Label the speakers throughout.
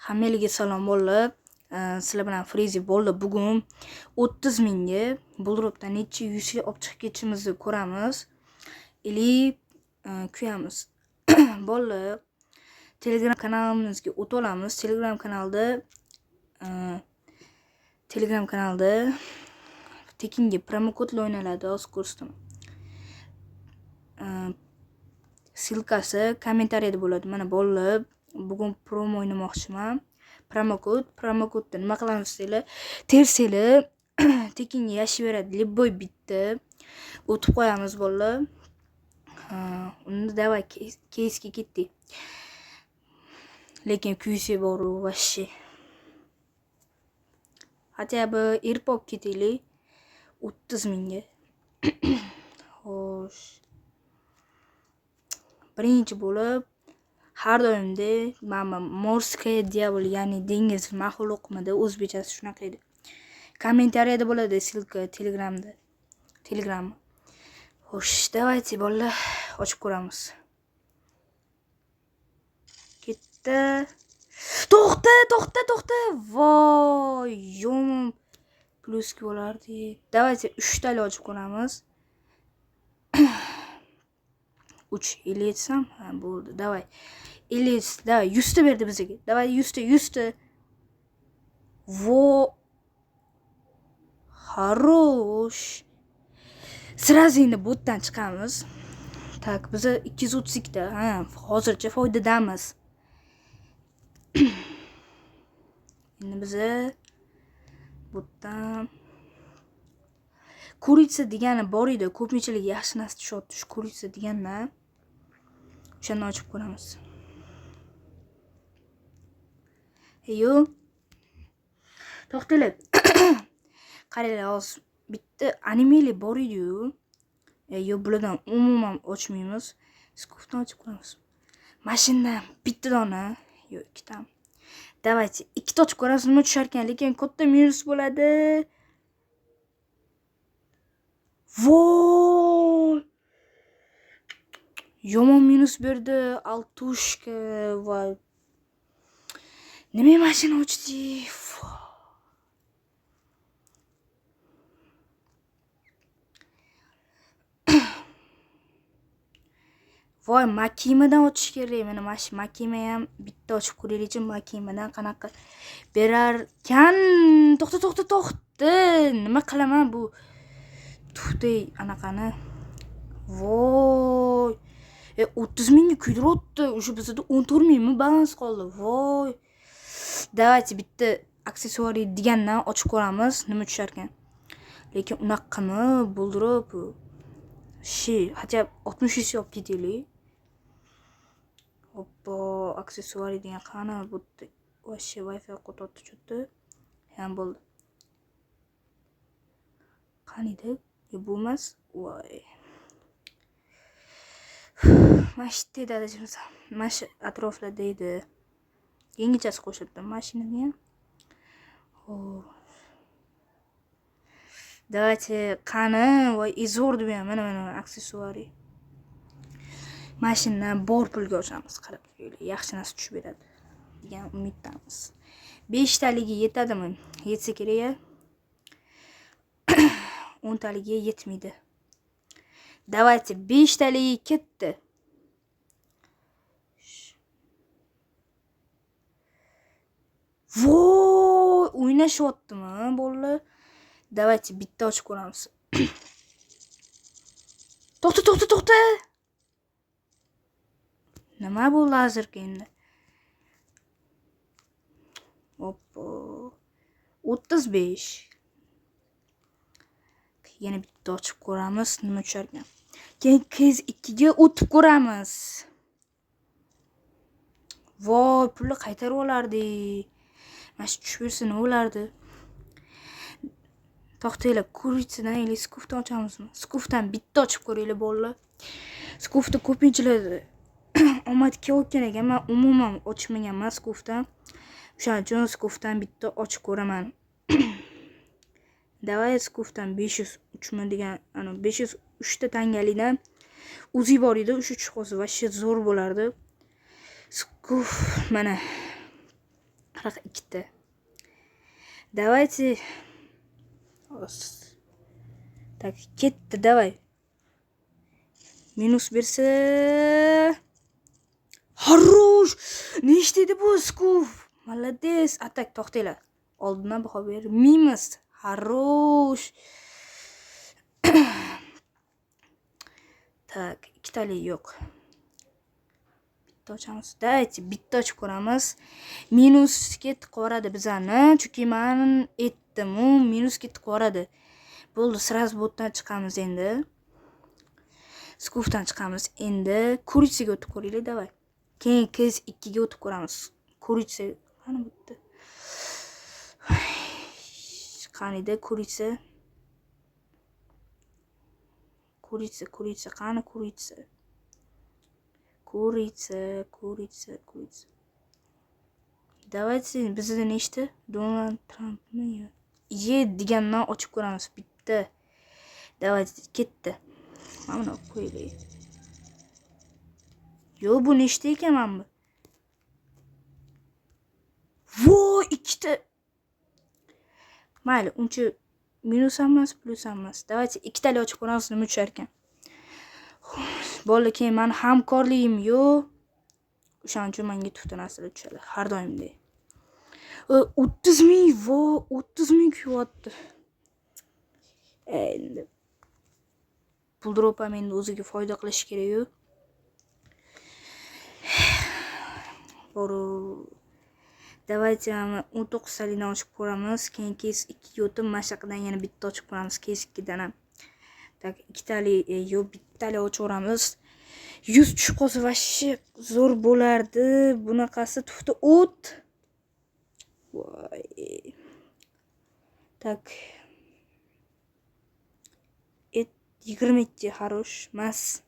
Speaker 1: Hammalarga salom bolalar. Sizlar bilan Frizi bo'ldi. Bugun 30 mingga Bulldropdan necha yuzga olib chiqib ketishimizni ko'ramiz. Ili kuyamiz. Bolalar, Telegram kanalimizga o'tib olamiz. Telegram kanalda tekinga promokodlar o'ynaladi, hozir ko'rsataman. Ссылка si kommentariyada bo'ladi. Mana bolalar, bugun promo o'ynamoqchiman. Promokodda nima qilamiz desanglar, tersanglar tekinga yashab beradi. Любой bitta o'tib qo'yamiz bolalar. Unda давай keysga ketdik. Lekin kuysa boru вообще. Хотя бы erib olib ketaylik 30 mingga. Xo'sh. Birinchi bo'lib har doimdek mana Морская дьявол, ya'ni dengiz maxluqmidi, o'zbekchasi shunaqa edi. Kommentariyada bo'ladi ссылка Telegramda. Telegram. Xo'sh, давайте bolalar, ochib ko'ramiz. Ketdi. To'xta, to'xta, to'xta. Voy, yomon plyusga bo'lardi. Давайте 3 tali ochib ko'ramiz. 3 57 ham, ha bo'ldi. Давай. 57, давай 100 ta berdi bizga. Давай 100 ta, 100 ta. Во. Хорош. Сразу endi botdan chiqamiz. Так, biza 232 ta. Ha, hozircha foydadamiz. Endi biza botdan курица degani bor edi. Ko'pinchalik yaxshi narsa tushyapti shu курица degandan. O'shani ochib ko'ramiz. Eyo. To'xtanglar. Qaranglar, hozir bitta animeli bor edi-yu. Yo'q, bulardan umuman ochmaymiz. Skufdan ochib ko'ramiz. Mashindan bitta dona, yo'q, ikkita. Давайте ikkita ochib ko'ramiz, nima tushar ekan, lekin katta minus bo'ladi. Voy! Yomon minus berdi. Altushka voy. Nima mashina ochdik? Voy, Makimadan ochish kerak. Mana mana shu Makima ham bitta ochib ko'raylikchi, Makimadan qanaqa berarkan. To'xta, to'xta, to'xta. Nima qilaman bu tuftay anaqani? Voy. 30 mingga kuydiryapti. O'sha bizda 14 mingmi balans qoldi. Voy. Давайте bitta aksessuar degandan ochib ko'ramiz, nima tushar ekan. Lekin unaqami bo'ldirib shi, хотя 60 yuz olib ketaylik. Hoppa, aksessuar degan qani bu yerda вообще Wi-Fi qo'tyapti что-то. Ham bo'ldi. Qaniydi? Bu emas. Voy. Mana shu yerda edi adashmasam. Mana shu atroflarda edi. Yangichasi qo'shilibdi mashinani ham. Xo'p. Давайте qani, voy izordi bu ham, mana mana aksessuari. Mashinani bor pulga ochamiz, qarab turinglar, yaxshi narsa tushib beradi degan umiddamiz. 5 taligi yetadimi? Yetsa kerak-a. 10 taligi yetmaydi. Давайте 5 taligi ketdi. Voy, o'ynashyaptimi bolalar? Давайте bitta ochib ko'ramiz. To'xta, to'xta, to'xta. Nima bo'ldi hozirgi endi? Oppo. 35. Yana bitta ochib ko'ramiz, nima tushar ekan. Keyin kez 2 ga o'tib ko'ramiz. Voy, pulni qaytarib olardik. Mana shu tushib bersa nima bo'lardi? To'xtanglar, курица dan или skufdan ochamizmi? Skufdan bitta ochib ko'raylik bolalar. Skufda ko'pinchalar omad kelayotgan ekan. Men umuman ochmaganman skufdan. O'shaning uchun skufdan bitta ochib ko'raman. Давай skufdan 503 mi degan, ana 503 ta tangalikdan o'zi bor edi, o'sha tushib qolsa вообще zo'r bo'lardi. Skuf mana 42 ta. Давайте. Так, ketdi, давай. Minus bersa. Хорош! Nechta edi bu skuf? Молодец. Atak to'xtanglar. Oldindan baho bermaymiz. Хорош. Так, ikkitali yo'q. Bitta ochamiz. Давайте bitta ochib ko'ramiz. Minusga tiqib yuboradi bizani, chunki men aytdim-u, minusga tiqib yuboradi. Bo'ldi, сразу botdan chiqamiz endi. Skufdan chiqamiz. Endi kuritsiyaga o'tib ko'raylik, давай. Keyin KS 2 ga o'tib ko'ramiz. Kuritsiya qani bu yerda? Qanida kuritsiya? Kuritsiya, kuritsiya, qani kuritsiya? Kuritsiya, kuritsiya, kuritsiya. Давайте bizda nechta? Donald Trumpmi? Ye degandan ochib ko'ramiz bitta. Давайте ketdi. Mana buni qo'yaylik. Yo, bu nechta ekan mana bu? Voy, ikkita. Mayli, uncha minus ham emas, plyus ham emas. Давайте ikkitali ochib ko'ramiz, nima tushar ekan. Bo'ldi, keyin meni hamkorligim yo'q. O'shaning uchun menga tufta narsalar tushadi har doimdek. 30 ming, vo, 30 ming kuyapti. Endi Puldrop ham endi o'ziga foyda qilish kerak-ku. Boru. Давайте mana 19 talikdan ochib ko'ramiz. Keyin case 2 ga o'tib, mana shu yoqdan yana bitta ochib ko'ramiz, case 2 dan ham. Так, ikkitali, yo'q, bittali ochaveramiz. 100 tushib qolsa вообще zo'r bo'lardi. Bunaqasi tufta o't. Voy. Так. Et 22 хорош mas.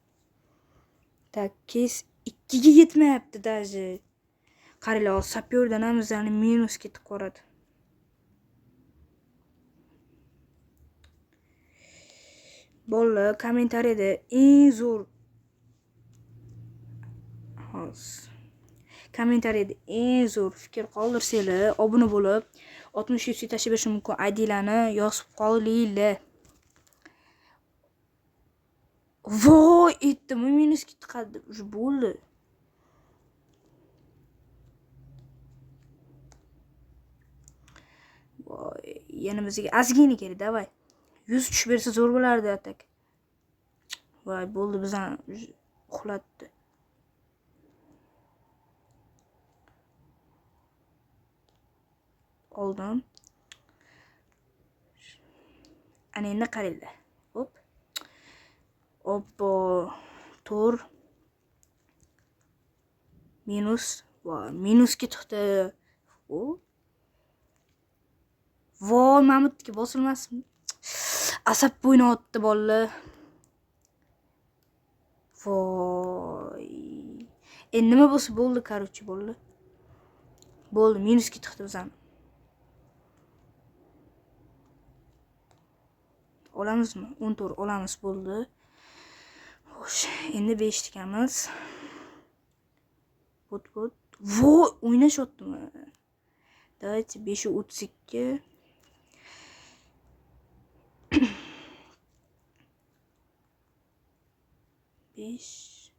Speaker 1: Так, case 2 ga yetmayapti даже. Qaranglar, sapyordan ham bizlarni minus ketib qoladi. Bolalar, kommentariyada eng zo'r hozir kommentariyada eng zo'r fikr qoldirsanglar, obuna bo'lib 60 yuz tashlab berishim mumkin. IDlarni yozib qolinglar. Voy, aytdim, minus ketib qoldi. Уже bo'ldi. Voy, yana bizga ozgina kerak, давай. 100 tushib bersa zo'r bo'lardi atak. Voy, bo'ldi, bizani uxlatdi. Oldim. Ana endi qaranglar. Hop. Obbo, 4 minus, voy, minusga chiqdi. O. Voy, Mamutga bosilmasin. Asab o'ynayapti bolalar. Voy. Endi nima bo'lsa bo'ldi, короче, bo'ldi. Bo'ldi, minusga chiqdi bizani. Olamizmi? 14 olamiz, bo'ldi. Xo'sh, endi 5 tikamiz. Bot bot. Voy, o'ynashyaptimi? Давайте 5.32. 5.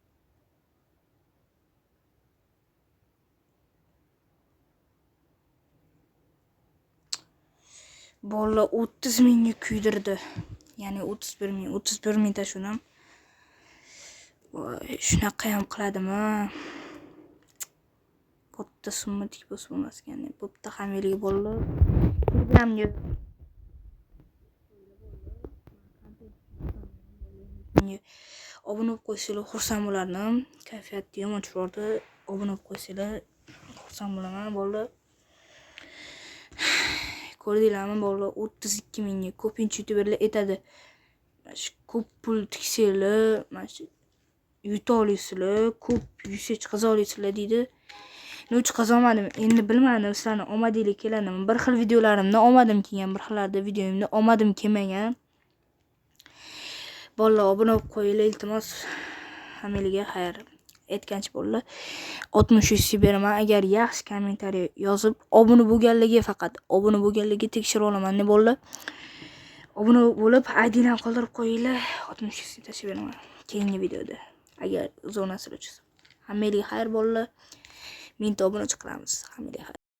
Speaker 1: Bolalar 30 mingga kuydirdi. Ya'ni 31 ming, 31 ming tashladim. Voy, shunaqa ham qiladimi? Katta summa tikib bo'lsa bo'lmas ekan. Bo'pti, hammalarga bolalar. Telegramga obuna bo'lib qo'ysanglar xursand bo'lardim. Kayfiyat yomon tushib. Obuna bo'lib qo'ysanglar xursand bo'laman bolalar. Ko'rdinglarmi bolalar, 32 mingga ko'pincha youtuberlar aytadi. Mana shu ko'p pul tiksanglar, mana shu yuta olasizlar, ko'p yusa chiqaza olasizlar deydi. Nima chiqaza olmadim, endi bilmadim, sizlarni omadinglar keladimi? Bir xil videolarimda omadim kelgan, bir xillarda videoimda omadim kelmagan. Bolalar obuna bo'lib qo'yinglar, iltimos. Hammalarga xayr. Aytgancha, bolalar, 60 UC beraman, agar yaxshi kommentariy yozib, obuna bo'lganligi, faqat obuna bo'lganligi tekshirib olaman, ne, bolalar. Obuna bo'lib, IDni ham qoldirib qo'yinglar, 60 UC tashlab beraman keyingi videoda, agar zonasida chiqsa. Hammaga xayr, bolalar. 1000 ta obunachi qilamiz. Hammaga xayr.